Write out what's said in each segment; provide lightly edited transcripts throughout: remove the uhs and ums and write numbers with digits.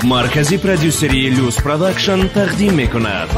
Маркази продюсерии Люс Продакшн тақдим мекунад.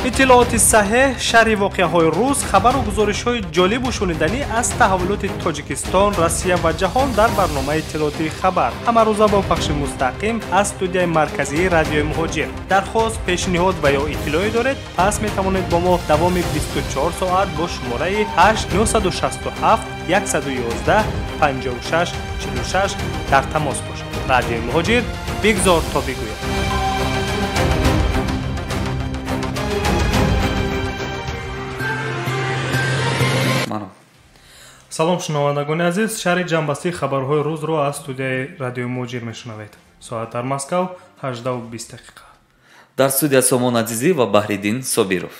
Иттилооти саҳеҳ, шарҳи воқеаҳои рӯз, хабару гузоришҳои ҷолибу шуниданӣ аз таҳаввулоти Тоҷикистон, Россия ва ҷаҳон дар барномаи иттилоотии хабар. Ҳамарӯза бо пахши мустақим аз студияи марказии радиои Муҳоҷир. Дархост, пешниҳод ва ё иттилоъе доред, пас метавонед бо мо давоми 24 соат бо шумораи 8 967 111 56 46 дар тамос бошед. Радиои Муҳоҷир, бигзор то бигӯяд. Салом шунавандагони азиз, шарҳи ҷамъбастии хабарҳои рӯзро аз студияи радиои Муҳоҷир мешунавед. Соат дар Москав 18:20 дақиқа. Дар студия Сомон Азизӣ ва Баҳриддин Собиров.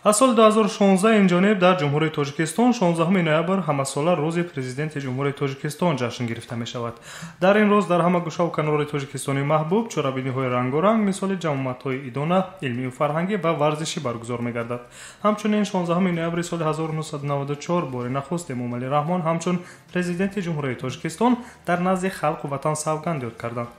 Аз соли 2016 инҷониб дар Ҷумҳурии Тоҷикистон 16 ноябр ҳамасола рӯзи Президенти Ҷумҳурии Тоҷикистон ҷашн гирифта мешавад. Дар ин рӯз дар ҳама гӯшаву канори Тоҷикистони маҳбуб чорабиниҳои рангоранг мисоли ҷамъомадҳои идона, илмию фарҳангӣ ва варзишӣ баргузор мегардад. Ҳамчунин 16 ноябри соли 1994 бори нахуст Эмомалӣ Раҳмон ҳамчун Президенти Ҷумҳурии Тоҷикистон дар назди халқу ватан савганд ёд карданд.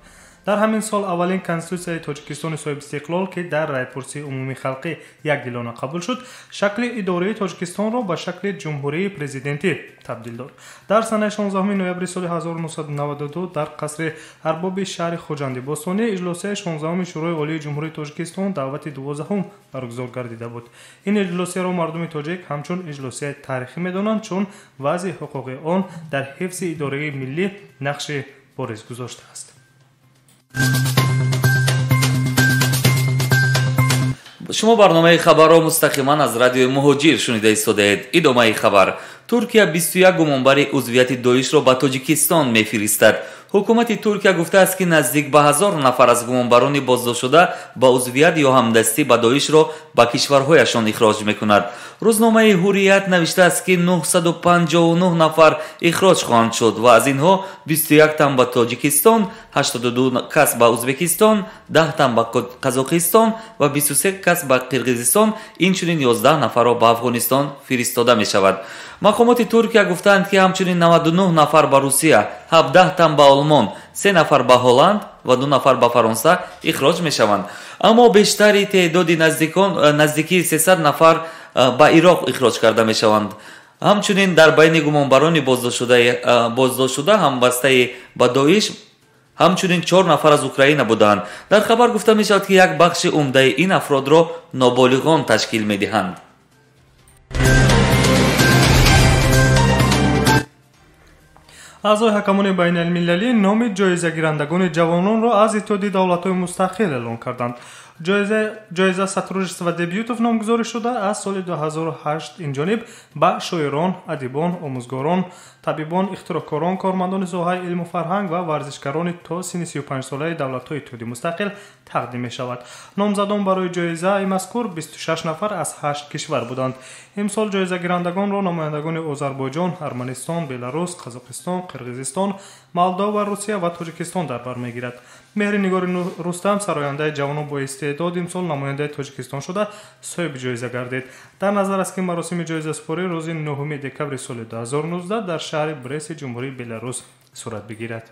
Дар ҳамин сол аввалин конститутсияи Тоҷикистони соҳибистиқлол, ки дар райпурсии умумии халқӣ якдилона қабул шуд, шакли идораи Тоҷикистонро ба шакли ҷумҳурии президентӣ табдил дод. Дар санаи 16 ноябри соли 1992 дар қасри арбоби шаҳри Хуҷанди бостонӣ иҷлосияи 16 Шӯрои Олии Ҷумҳурии Тоҷикистон даъвати 12 баргузор гардида буд. Ин иҷлосияро мардуми тоҷик ҳамчун иҷлосияи таърихӣ медонанд, чун вазъи ҳуқуқи он дар ҳифзи идораи миллӣ нақши бориз гузоштааст. Шумо барномаи хабарро мустақиман аз радиои Муҳоҷир шунида истодаед. Идомаи хабар. Туркия 21 гумонбари узвияти Доишро ба Тоҷикистон мефиристад. Ҳукумати Туркия гуфтааст, ки наздик ба 1000 нафар аз гумонбарони боздоштшуда ба узвият ё ҳамдастӣ ба Доишро ба кишварҳояшон ихроҷ мекунад. Рӯзномаи Ҳуррият навиштааст, ки 959 нафар ихроҷ хоҳанд шуд ва аз инҳо 21 тан ба Тоҷикистон, 82 кас ба Ӯзбекистон, 10 тан ба Қазоқистон ва 23 кас ба Қирғизистон, инчунин 11 нафарро ба Афғонистон фиристода мешавад. Мақомоти Туркия гуфтаанд, ки ҳамчунин 99 нафар ба Русия, 17 тан ба Олмон, 3 нафар ба Ҳолланд ва 2 нафар ба Фаронса ихроҷ мешаванд. Аммо бештари теъдоди наздикии 300 нафар ба Ироқ ихроҷ карда мешаванд. Ҳамчунин дар байни гумонбарони боздоштшуда ҳамбастаи ба Доиш ҳамчунин 4 нафар аз Украина буданд. Дар хабар гуфта мешавад, ки як бахши умдаи ин афродро ноболиғон ташкил медиҳанд. Аъзои ҳакамони байналмилалӣ номи ҷоизагирандагони ҷавононро аз Иттиҳоди давлатҳои мустақил эълон карданд. Ҷоиза Сотрудничество дебютов номгузорӣ шуда аз соли 2008 инҷониб ба шоирон, адибон, омӯзгорон, табибон, ихтироъкорон, кормандони соҳаи илму фарҳанг ва варзишгарони то синни 35-солаи давлатҳои иттиҳоди мустақил тақдим мешавад. Номзадон барои ҷоизаи мазкур 26 нафар аз 8 кишвар буданд. Имсол ҷоизагирандагонро намояндагони Озарбойҷон, Арманистон, Беларус, Қазоқистон, Қирғизистон, Молдова, Русия ва Тоҷикистон дар бар мегирад. Меҳринигори Рустам, сарояндаи ҷавонон бо истеъдод, имсол намояндаи Тоҷикистон шуда соҳиби ҷоиза гардид. Дар назар аст, ки маросими ҷоизасупорӣ рӯзи 9 декабри соли 2019 дар шаҳри Брести Ҷумҳурии Беларус сурат бигирад.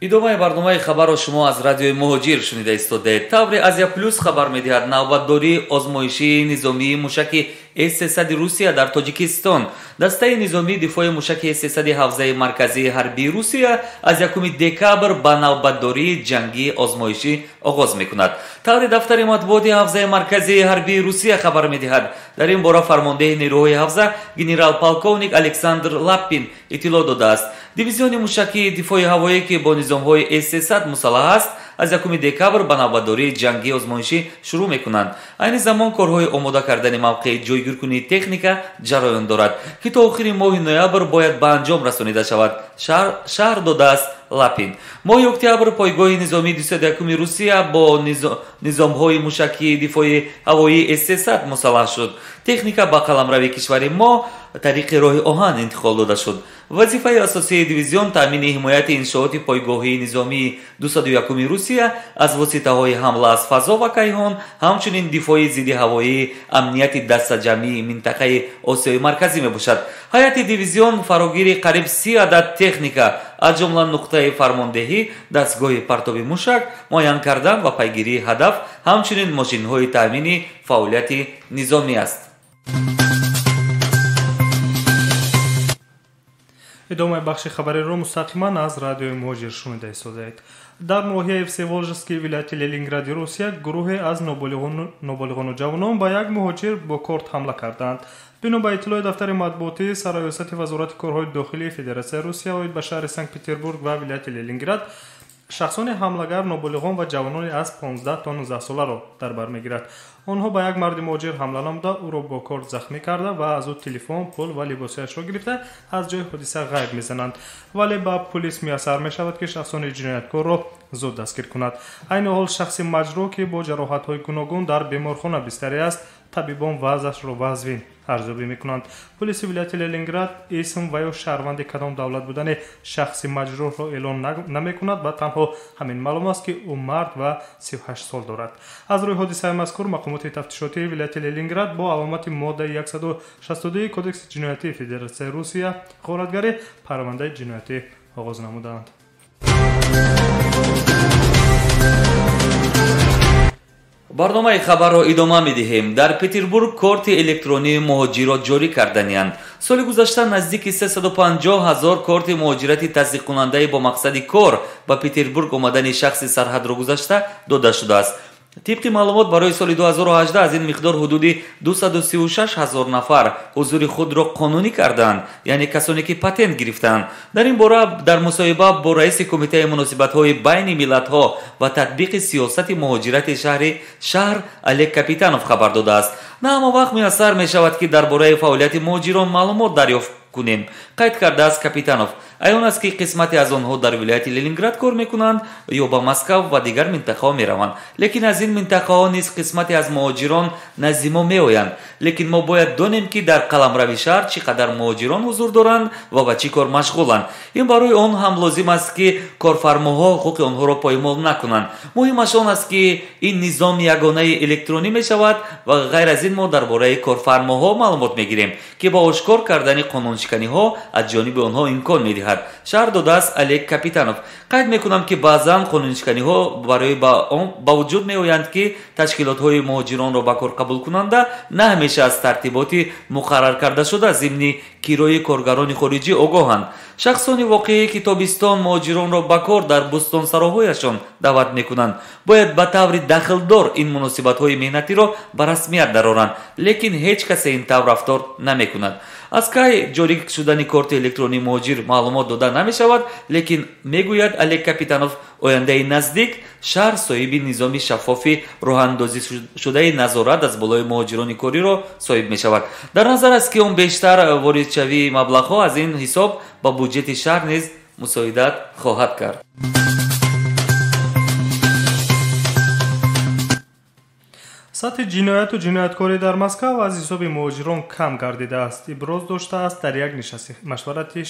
Идомаи барномаи хабарро шумо аз радиои Муҳоҷир шунида истодаед. Таври Азия Плюс хабар медиҳад навбатдории озмоишии низомии мушаки С-300 Русия дар Тоҷикистон. Дастаи низомии дифои мушаки С-300 ҳавзаи марказии ҳарбии Русия аз 1 декабр ба навбатдории ҷангии озмоишӣ оғоз мекунад. Таври дафтари матбуоти ҳавзаи марказии ҳарбии Русия хабар медиҳад. Дар ин бора фармондеҳи нерӯҳои ҳавза генерал-полковник Александр Лаппин иттилоъ додааст. Дивизиони мушакии дифои ҳавоӣ, ки бо низомҳои С-300 мусаллаҳ аст, аз 1 декабр ба навбатдории ҷангии озмоишӣ шурӯъ мекунанд. Айни замон корҳои омода кардани мавқеи ҷойгиркунии техника ҷараён дорад, ки то охири моҳи ноябр бояд ба анҷом расонида шавад, шарҳ додааст Лапин. Моҳи октябр пойгоҳи низомии 201-уми Русия бо низомҳои мушакии дифои ҳавоии С-300 мусаллаҳ шуд. Техника ба қаламрави кишвари мо тариқи роҳи оҳан интиқол дода шуд. Вазифаи асосии дивизион таъмини ҳимояти иншооти пойгоҳии низомии 201-уми Русия аз воситаҳои ҳамла аз фазо ва кайҳон, ҳамчунин дифои зидди ҳавоии амнияти дастаҷамъии минтақаи Осиёи Марказӣ мебошад. Ҳайати дивизион фарогири қариб 30 адад техника, аз ҷумла нуқтаи фармондеҳӣ, дастгоҳи партоби мушак, муайян кардан ва пайгирии ҳадаф, ҳамчунин мошинҳои таъмини фаъолияти низомӣ аст. Идомаи бахши хабариро мустақиман аз радиои Муҳоҷир шунида истодаед. Дар ноҳияи Всеволожский вилояти Ленингради Русия гурӯҳе аз ноболиғону ҷавонон ба як муҳоҷир бо корт ҳамла карданд. Бино ба иттилои дафтари матбуотии Сарраёсати Вазорати корҳои дохилии Федератсияи Русия оид ба шаҳри Санкт-Петербург ва вилояти Ленинград, шахсони ҳамлагар ноболиғон ва ҷавонони аз 15 то 19 соларо дар бар мегирад. Онҳо ба як марди муҳоҷир ҳамла намуда, ӯро бо корт захмӣ карда ва аз ӯ телефон, пул ва либосҳояшро гирифта аз ҷои ҳодиса ғайб мезананд. Вале ба пулис муяссар мешавад, ки шахсони ҷинояткорро зуд дастгир кунад. Айни ҳол шахси маҷрӯҳ, ки бо ҷароҳатҳои гуногун дар беморхона бистарӣ аст, табибон вазъашро вазвин арзёбӣ мекунанд. Пулиси вилояти Ленинград исм ва ё шаҳрванди кадом давлат будани шахси маҷрӯҳро эълон намекунад ва танҳо ҳамин маълум аст, ки ӯ мард ва 38 сол дорад. Аз рӯи ҳодисаи мазкур мақомоти тафтишотии вилояти Ленинград бо аломати моддаи 162 Кодекси ҷиноятии Федератсияи Русия ғоратгарӣ парвандаи ҷиноятӣ оғоз намуданд. Барномаи хабарро идома медиҳем. Дар Петербург корти электронии муҳоҷирро ҷорӣ карданиянд. Соли гузашта наздики 350 ҳазор корти муҳоҷирати тасдиқкунандаи бо мақсади кор ба Петербург омадани шахси сарҳадро гузашта дода шудааст. Тибқи маълумот барои соли 2018 аз ин миқдор ҳудуди 236 ҳазор нафар ҳузури худро қонунӣ карданд, яъне касоне ки патент гирифтанд. Дар ин бора дар мусоҳиба бо раиси кумитаи муносибатҳои байни миллатҳо ва татбиқи сиёсати муҳоҷирати шаҳр Олег Капитанов хабар додааст. На ҳама вақт муяссар мешавад, ки дар бораи фаъолияти муҳоҷирон маълумот дарёфт кунем, қайд кардааст Капитанов. Аён аст, ки қисмате аз онҳо дар вилояти Ленинград кор мекунанд ё ба Москав ва дигар минтақаҳо мераванд. Лекин аз ин минтақаҳо низ қисмате аз муҳоҷирон назди мо меоянд. Лекин мо бояд донем, ки дар қаламрави шаҳр чӣ қадар муҳоҷирон ҳузур доранд ва ба чӣ кор машғуланд. Ин барои он ҳам лозим аст, ки корфармоҳо ҳуқуқи онҳоро поймол накунанд. Муҳимаш он аст, ки ин низом ягонаи электронӣ мешавад ва ғайр аз ин мо дар бораи корфармоҳо маълумот мегирем, ки ба ошкор кардани қонуншиканиҳо аз ҷониби онҳо имкон медиҳад, шарҳ додааст Олег Капитанов. Қайд мекунам, ки баъзан қонуншиканиҳо барои ба вуҷуд меоянд, ки ташкилотҳои муҳоҷиронро ба кор қабулкунанда на ҳамеша аз тартиботи муқаррар карда шуда зимни кирои коргарони хориҷӣ огоҳанд. Шахсони воқеӣ, ки тобистон муҳоҷиронро ба кор дар бӯстонсароҳояшон даъват мекунанд, бояд ба таври дахлдор ин муносибатҳои меҳнатиро ба расмият дароранд, лекин ҳеҷ касе ин тавр рафтор намекунад. Аз кай ҷорӣ шудани корти электронии муҳоҷир маълумот дода намешавад, лекин мегӯяд Олег Капитанов, ояндаи наздик шаҳр соҳиби низоми шаффофи роҳандозӣ шудаи назорат аз болои муҳоҷирони кориро соҳиб мешавад. Дар назар аст, ки он бештар воридшавии маблағҳо аз ин ҳисоб ба буҷети шаҳр низ мусоидат хоҳад кард. Сатҳи ҷинояту ҷинояткорӣ дар Москав аз ҳисоби муҳоҷирон кам гардидааст, иброз доштааст дар як нишасти машварати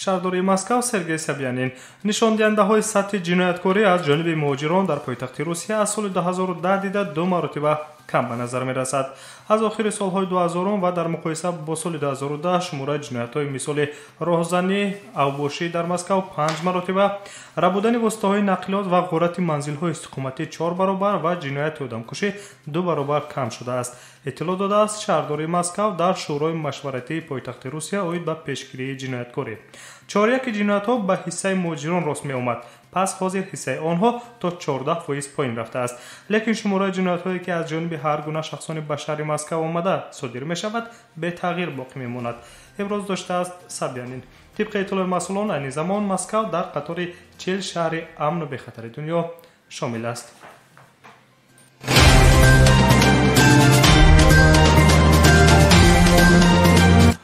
шаҳрдории Москав Сергей Собянин. Нишондиҳандаҳои сатҳи ҷинояткорӣ аз ҷониби муҳоҷирон дар пойтахти Русия аз соли 2010 дида ду маротиба кам ба назар мерасад. Аз охири солҳои 2000 ва дар муқоиса бо соли 2010 шумораи ҷиноятҳои мисоли роҳзанӣ, авбошӣ дар Москав 5 маротиба, рабудани воситаҳои нақлиёт ва ғорати манзилҳои истиқоматӣ 4 баробар ва ҷинояти одамкушӣ 2 баробар кам шудааст. Иттилоъ додааст шаҳрдории Москав дар Шӯрои машваратии пойтахти Русия оид ба пешгирии ҷинояткорӣ. Чоряки ҷиноятҳо ба ҳиссаи муҳоҷирон рост меомад. Пас ҳозир ҳиссаи онҳо то 14% поин рафтааст. Лекин шумораи ҷиноятҳое, ки аз ҷониби ҳар гуна шахсони ба шаҳри Москав омада содир мешавад, бетағйир боқӣ мемонад, иброз доштааст Собянин. Тибқи иттилои масъулон, айни замон Москав дар қатори 40 шаҳри амну бехатари дунё шомил аст.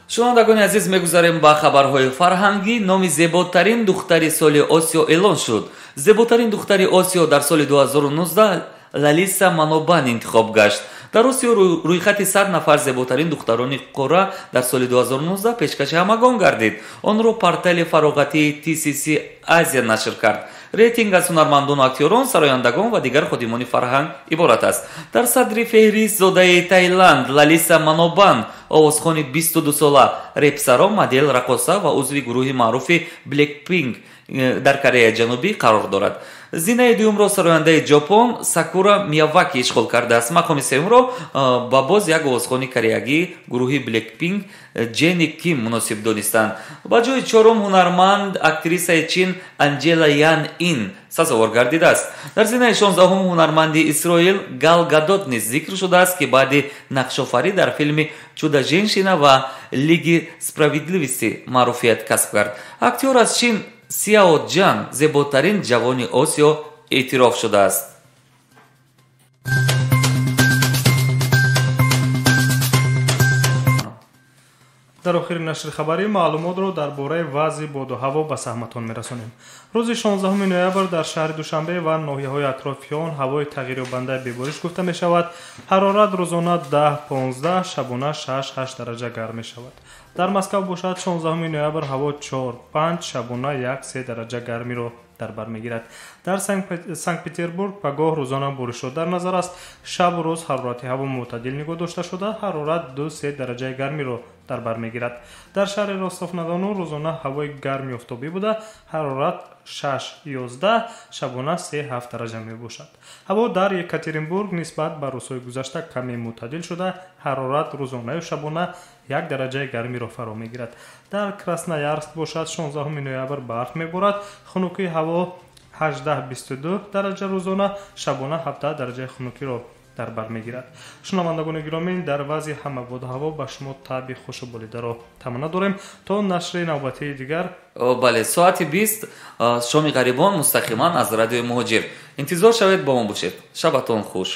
Шунавандагони азиз, мегузарем ба хабарҳои фарҳангӣ. Номи зеботарин духтари соли Осиё эълон шуд. Зеботарин духтари Осиё дар соли 2019 Лалиса Манобан интихоб гашт. Дар Осиё рӯйхати 100 нафар зеботарин духтарони қора дар соли 2019 пешкаши ҳамагон гардид. Онро портали фароғатии TCC Азия нашр кард. Рейтинг аз ҳунармандону актёрон, сарояндагон ва дигар ходимони фарҳанг иборат аст. Дар садри феҳрист зодаи Таиланд Лалиса Манобан, овозхони 22-сола, репсаро, модел, раққоса ва узви гурӯҳи маъруфи Blackpink дар Кореяи Ҷанубӣ қарор дорад. Зинаи дуюмро сарояндаи Ҷопон Сакура Мияваки ишғол кардааст. Мақоми сеюмро ба боз як овозхони кореягии гурӯҳи Blackpink Ҷенни Ким муносиб донистанд. Ба ҷои чорум ҳунарманд актрисаи Чин Анҷела Ян Ин сазовор гардидааст. Дар зинаи 16-ум ҳунарманди Исроил Гал Гадот низ зикр шудааст, ки баъди нақшофарӣ дар филми «Чудо-женщина» ва «Лиги справедливости» маъруфият касб кард. Актёр аз Чин Сяо Ҷан зеботарин ҷавони Осиё эътироф шудааст. Дар охири нашри хабарӣ маълумотро дар бораи вазъи боду ҳаво ба саҳматон мерасонем. Рӯзи 16 ноябр дар шаҳри Душанбе ва ноҳияҳои атрофи он ҳавои тағйирёбандаи бебориш гуфта мешавад. Ҳарорат рӯзона 10-15, шабона 6-8 дараҷа гарм мешавад. Дар Москав бошад 16 ноябр ҳаво 4-5, шабона 1-3 дараҷа гармиро дар бар мегирад. Дар Санкт-Петербург пагоҳ рӯзона боришот дар назар аст. Шабу рӯз ҳарорати ҳаво мӯътадил нигоҳ дошта шуда, ҳарорат 2-3 дараҷаи гармиро дар бар мегирад. Дар шаҳри Ростов-на-Дону рӯзона ҳавои гарми офтобӣ буда, ҳарорат 6-11, шабона 3-7 дараҷа мебошад. Ҳаво дар Екатеринбург нисбат ба рӯзҳои гузашта каме мӯътадил шуда, ҳарорат рӯзонаю шабона 1 дараҷаи гармиро фаро мегирад. Дар Красноярск бошад 16 ноябр барф меборад, хунукии ҳаво 18-22 дараҷа рӯзона, шабона 17 дараҷаи хунукиро дар бар мегирад. Шунавандагони гиромӣ, дар вазъи ҳама боду ҳаво ба шумо таъби хушу болидаро таманно дорем. То нашри навбатии дигар. Бале, соати 20 шоми ғарибон мустақиман аз радиои Муҳоҷир. Интизор шавед, бо мо бошед. Шабатон хуш.